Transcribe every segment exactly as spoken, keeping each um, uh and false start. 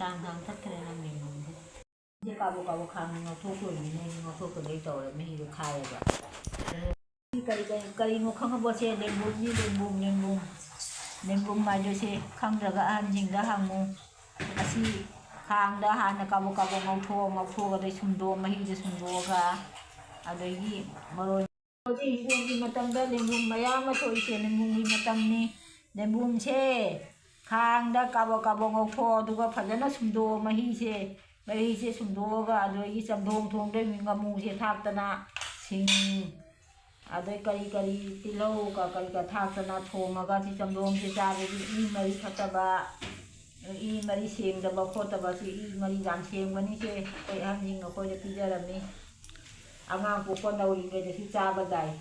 ꯇꯥꯡ ꯇꯥꯡ ꯆꯠꯈ꯭ꯔꯦ ꯅꯪ ꯂꯦꯡꯕꯨꯝꯁꯦ꯫ ꯁꯤ ꯀꯥꯕꯣꯛ ꯀꯥꯕꯣꯛ ꯈꯥꯡ ꯉꯧꯊꯣꯛꯇꯣꯏꯅꯤꯅꯦ, ꯉꯧꯊꯣꯛꯄꯗꯩ ꯇꯧꯔꯦ ꯃꯍꯤꯗꯣ ꯈꯥꯏꯔꯒ꯫ ꯀꯔꯤ, ꯀꯔꯤ, ꯀꯔꯤꯅꯣ ꯈꯪꯉꯕꯣ? ꯁꯦ ꯂꯦꯡꯕꯨꯝꯅꯤ, ꯂꯦꯡꯕꯨꯝ, ꯂꯦꯡꯕꯨꯝ꯫ ꯂꯦꯡꯕꯨꯝ ꯍꯥꯏꯗꯣ ꯁꯦ ꯈꯪꯗ꯭ꯔꯒ ꯑꯍꯟꯁꯤꯡꯗ ꯍꯪꯉꯨ꯫ ꯑꯁꯤ ꯈꯥꯡꯗ ꯍꯥꯟꯅ ꯀꯥꯕꯣꯛ ꯀꯥꯕꯣꯛ ꯉꯧꯊꯣꯛꯑ, ꯉꯧꯊꯣꯛꯑꯒ ꯑꯗꯩ ꯁꯨꯝꯗꯣꯛꯑ, ꯃꯍꯤꯗꯣ ꯁꯨꯝꯗꯣꯛꯑꯒ, ꯑꯗꯒꯤ ꯃꯔꯣꯏ ꯍꯧꯖꯤꯛ ꯍꯤꯡꯒꯣꯜꯒꯤ ꯃꯇꯝꯗ ꯂꯦꯡꯕꯨꯝ ꯃꯌꯥꯝ ꯑꯃ ꯊꯣꯛꯏꯁꯦ, ꯂꯦꯡꯕꯨꯝꯒꯤ ꯃꯇꯝꯅꯤ꯫ ꯂꯦꯡꯕꯨꯝꯁꯦ ꯈꯥꯡꯗ ꯀꯥꯕꯣꯛ ꯀꯥꯕꯣꯛ ꯉꯧꯊꯣꯛꯑꯣ, ꯑꯗꯨꯒ ꯐꯖꯅ ꯁꯨꯝꯗꯣꯛꯑꯣ ꯃꯍꯤꯁꯦ꯫ ꯃꯍꯤꯁꯦ ꯁꯨꯝꯗꯣꯛꯑꯒ ꯑꯗꯨꯗꯒꯤ ꯆꯝꯊꯣꯡ ꯊꯣꯡꯗꯣꯏꯅꯤ꯫ ꯉꯥꯃꯨꯁꯦ ꯊꯥꯛꯇꯅ, ꯁꯤꯡ, ꯑꯗꯩ ꯀꯔꯤ ꯀꯔꯤ, ꯇꯤꯜꯍꯧ ꯀ-, ꯀꯔꯤ ꯀ ꯊꯥꯛꯇꯅ ꯊꯣꯡꯉꯒ ꯁꯤ ꯆꯝꯊꯣꯡꯁꯦ ꯆꯥꯕꯗꯤ ꯏ ꯃꯔꯤ ꯐꯠꯇꯕ, ꯏ ꯃꯔꯤ ꯁꯦꯡꯗꯕ ꯈꯣꯠꯇꯕ, ꯁꯤ ꯏ ꯃꯔꯤ ꯌꯥꯝ ꯁꯦꯡꯕꯅꯤ꯫ ꯁꯦ ꯑꯩꯈꯣꯏ ꯑꯍꯟꯁꯤꯡꯅ ꯑꯩꯈꯣꯏꯗ ꯄꯤꯖꯔꯝꯃꯤ꯫ ꯑꯉꯥꯡ ꯄꯣꯛꯄ ꯅꯧꯔꯤꯉꯩꯗꯁꯨ ꯆꯥꯕ ꯌꯥꯏ꯫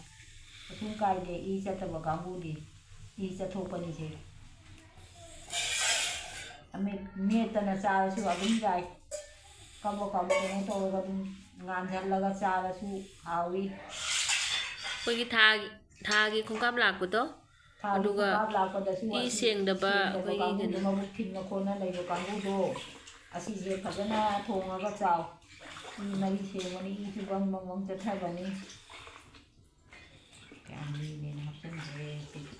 ꯑꯁꯨꯝ ꯀꯥꯏꯗꯦ, ꯏ ꯆꯠꯇꯕ ꯀꯥꯡꯕꯨꯗꯤ꯫ ꯏ ꯆꯠꯊꯣꯛꯄꯅꯤꯁꯦ꯫ ꯑꯃꯦꯠ-, ꯃꯦꯠꯇꯅ ꯆꯥꯔꯁꯨ ꯑꯗꯨꯝ ꯌꯥꯏ꯫ ꯀꯥꯕꯣꯛ ꯀꯥꯕꯣꯛ ꯀꯩꯅꯣ ꯇꯧꯔꯒ ꯑꯗꯨꯝ ꯉꯥꯟꯁꯤꯜꯂꯒ ꯆꯥꯔꯁꯨ ꯍꯥꯎꯏ꯫ ꯑꯩꯈꯣꯏꯒꯤ ꯊꯥꯒꯤ, ꯊꯥꯒꯤ ꯈꯣꯡꯀꯥꯞ ꯂꯥꯛꯄꯗꯣ, ꯊꯥꯒꯤ ꯑꯗꯨꯒ ꯈꯣꯡꯀꯥꯞ ꯂꯥꯛꯄꯗꯁꯨ ꯏ ꯑꯁꯤ ꯁꯦꯡꯗꯕ ꯁꯦꯡꯗꯕ ꯑꯩꯈꯣꯏꯒꯤ ꯀꯥꯡꯕꯨꯗꯣ, ꯀꯩꯅꯣ, ꯃꯕꯨꯛ ꯊꯤꯟꯅ ꯈꯣꯠꯅ ꯂꯩꯕ ꯀꯥꯡꯕꯨꯗꯣ, ꯑꯁꯤꯁꯦ ꯐꯖꯅ ꯊꯣꯡꯉꯒ ꯆꯥꯎ꯫ ꯏ ꯃꯔꯤ ꯁꯦꯡꯕꯅꯤ, ꯏꯁꯨ ꯕꯪ ꯕꯪ ꯕꯪ ꯆꯠꯊꯕꯅꯤ꯫ ꯌꯥꯝ ꯂꯤꯅꯦꯅ ꯍꯥꯞꯆꯤꯟꯈ꯭ꯔꯦ ꯁꯤꯗꯤ꯫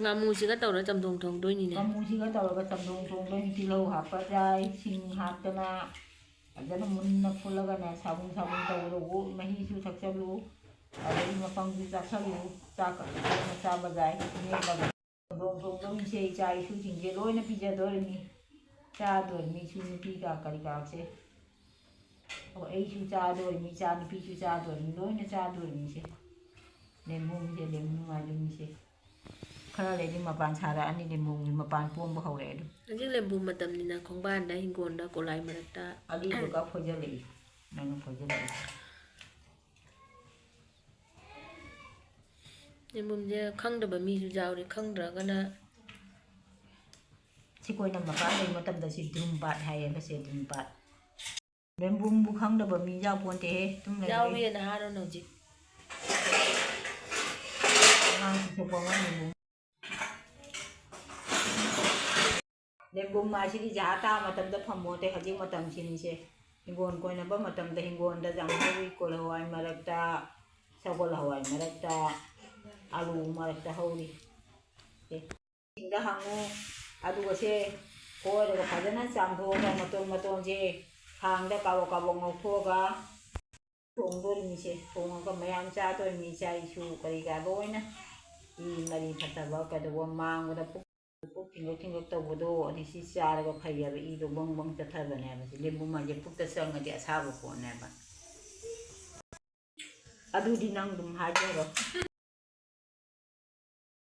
ꯉꯥꯃꯨꯁꯤꯒ ꯇꯧꯔ ꯆꯝꯊꯣꯡ ꯊꯣꯡꯗꯣꯏꯅꯤꯅꯦ꯫ ꯉꯥꯃꯨꯁꯤꯒ ꯇꯧꯔꯒ ꯆꯝꯊꯣꯡ ꯊꯣꯡꯗꯣꯏꯅꯤ꯫ ꯇꯤꯜꯍꯧ ꯍꯥꯞꯄ ꯌꯥꯏ, ꯁꯤꯡ ꯍꯥꯞꯇꯅ ꯐꯖꯅ ꯃꯨꯟꯅ ꯐꯨꯠꯂꯒꯅꯦ, ꯁꯥꯕꯨꯟ ꯁꯥꯕꯨꯟ ꯇꯧꯔꯒ ꯃꯍꯤꯁꯨ ꯊꯛꯆꯜꯂꯨ, ꯑꯗꯒꯤ ꯃꯄꯪꯁꯨ ꯆꯥꯁꯜꯂꯨ, ꯆꯥꯛꯀ ꯐꯖꯅ ꯆꯥꯕ ꯌꯥꯏ꯫ ꯃꯦꯠꯂꯒ ꯆꯝꯊꯣꯡ ꯊꯣꯡꯗꯧꯔꯤꯁꯦ ꯏꯆꯥ ꯏꯁꯨꯁꯤꯡꯁꯦ ꯂꯣꯏꯅ ꯄꯤꯖꯗꯣꯔꯤꯅꯤ, ꯆꯥꯗꯣꯔꯤꯅꯤ ꯏꯁꯨ ꯅꯨꯄꯤꯒ ꯀꯔꯤ ꯀꯔꯥꯁꯦ꯫ ꯑꯣ, ꯑꯩꯁꯨ ꯆꯥꯗꯣꯔꯤꯅꯤ, ꯏꯆꯥ ꯅꯨꯄꯤꯁꯨ ꯆꯥꯗꯣꯔꯤꯅꯤ, ꯂꯣꯏꯅ ꯆꯥꯗꯣꯔꯤꯅꯤꯁꯦ꯫ ꯂꯦꯝꯕꯨꯝꯁꯦ, ꯂꯦꯝꯕꯨꯝ ꯍꯥꯏꯗꯨꯅꯤꯁꯦ꯫ ꯈꯔ ꯂꯩꯗꯤ ꯃꯄꯥꯟ ꯁꯥꯔꯛꯑꯅꯤ, ꯂꯦꯝꯕꯨꯝꯒꯤ ꯃꯄꯥꯟ ꯄꯣꯝꯕ ꯍꯧꯔꯛꯑꯦ ꯑꯗꯨ꯫ ꯍꯧꯖꯤꯛ ꯂꯦꯝꯕꯨꯝ ꯃꯇꯝꯅꯤꯅ ꯈꯣꯡꯕꯥꯟꯗ, ꯍꯤꯡꯒꯣꯜꯗ, ꯀꯣꯂꯥꯏ ꯃꯔꯛꯇ꯫ ꯑꯔꯤꯕꯒ ꯐꯣꯏꯖꯜꯂꯛꯏ, ꯅꯪꯅ ꯐꯣꯏꯖꯜꯂꯛꯏ꯫ ꯂꯦꯝꯕꯨꯝꯁꯦ ꯈꯪꯗꯕ ꯃꯤꯁꯨ ꯌꯥꯎꯔꯤ, ꯈꯪꯗ꯭ꯔꯒꯅ ꯁꯤ ꯀꯣꯏꯅ ꯃꯄꯥꯟ ꯂꯩ ꯃꯇꯝꯗ ꯁꯤ ꯗ꯭ꯔꯨꯝ ꯄꯥꯠ ꯍꯥꯏꯌꯦꯕ, ꯁꯦ ꯗ꯭ꯔꯨꯝ ꯄꯥꯠ꯫ ꯂꯦꯝꯕꯨꯝꯕꯨ ꯈꯪꯗꯕ ꯃꯤ ꯌꯥꯎ ꯄꯣꯟꯇꯦꯍꯦ, ꯑꯗꯨꯝ ꯂꯩꯔꯦ꯫ ꯌꯥꯎꯔꯤꯑꯅ ꯍꯥꯏꯔꯣꯅꯦ ꯍꯧꯖꯤꯛ꯫ ꯑꯉꯥꯡꯁꯤꯡꯁꯨ ꯄꯪꯉꯝ ꯂꯦꯝꯕꯨꯝ꯫ ꯂꯦꯡꯒꯨꯝ ꯍꯥꯏꯁꯤꯗꯤ ꯖꯍꯥ ꯇꯥꯕ ꯃꯇꯝꯗ ꯐꯝꯃꯣꯠꯇꯦ, ꯍꯧꯖꯤꯛ ꯃꯇꯝꯁꯤꯅꯤꯁꯦ꯫ ꯍꯤꯡꯒꯣꯜ ꯀꯣꯏꯅꯕ ꯃꯇꯝꯗ ꯍꯤꯡꯒꯣꯜꯗ ꯌꯥꯝ ꯍꯧꯏ, ꯀꯣꯜ ꯍꯋꯥꯏ ꯃꯔꯛꯇ, ꯁꯒꯣꯜ ꯍꯋꯥꯏ ꯃꯔꯛꯇ, ꯑꯂꯨ ꯃꯔꯛꯇ ꯍꯧꯔꯤ꯫ ꯑꯦ, ꯏꯁꯤꯡꯗ ꯍꯥꯡꯉꯨ꯫ ꯑꯗꯨꯒ ꯁꯦ ꯐꯣꯏꯔꯒ ꯐꯖꯅ ꯆꯥꯝꯊꯣꯛꯑꯒ ꯃꯇꯣꯟ ꯃꯇꯣꯟꯁꯦ ꯈꯥꯡꯗ ꯀꯥꯕꯛ ꯀꯥꯕꯛ ꯉꯧꯊꯣꯛꯑꯒ ꯊꯣꯡꯗꯣꯔꯤꯃꯤꯁꯦ꯫ ꯊꯣꯡꯉꯒ ꯃꯌꯥꯝ ꯆꯥꯗꯣꯔꯤꯃꯤ, ꯏꯆꯥ ꯏꯁꯨ ꯀꯔꯤ ꯀꯔꯥ ꯂꯣꯏꯅ꯫ ꯏ ꯃꯔꯤ ꯐꯠꯇꯕ ꯀꯩꯗꯧꯕ ꯃꯥꯡꯕꯗ ꯄꯨꯛ, ꯄꯨꯛ ꯊꯤꯡꯒꯛ ꯊꯤꯡꯒꯛ ꯇꯧꯕꯗꯣ, ꯑꯗꯩ ꯁꯤ ꯆꯥꯔꯒ ꯐꯩꯌꯦꯕ, ꯏꯗꯣ ꯕꯪ ꯕꯪ ꯆꯠꯊꯕꯅꯦꯕ꯫ ꯁꯤ ꯂꯦꯝꯕꯨꯝ ꯍꯥꯏꯁꯦ ꯄꯨꯛꯇ ꯆꯪꯉꯗꯤ ꯑꯁꯥꯕ ꯄꯣꯠꯅꯦꯕ꯫ ꯑꯗꯨꯗꯤ ꯅꯪ ꯑꯗꯨꯝ ꯍꯥꯏꯖꯔꯣ꯫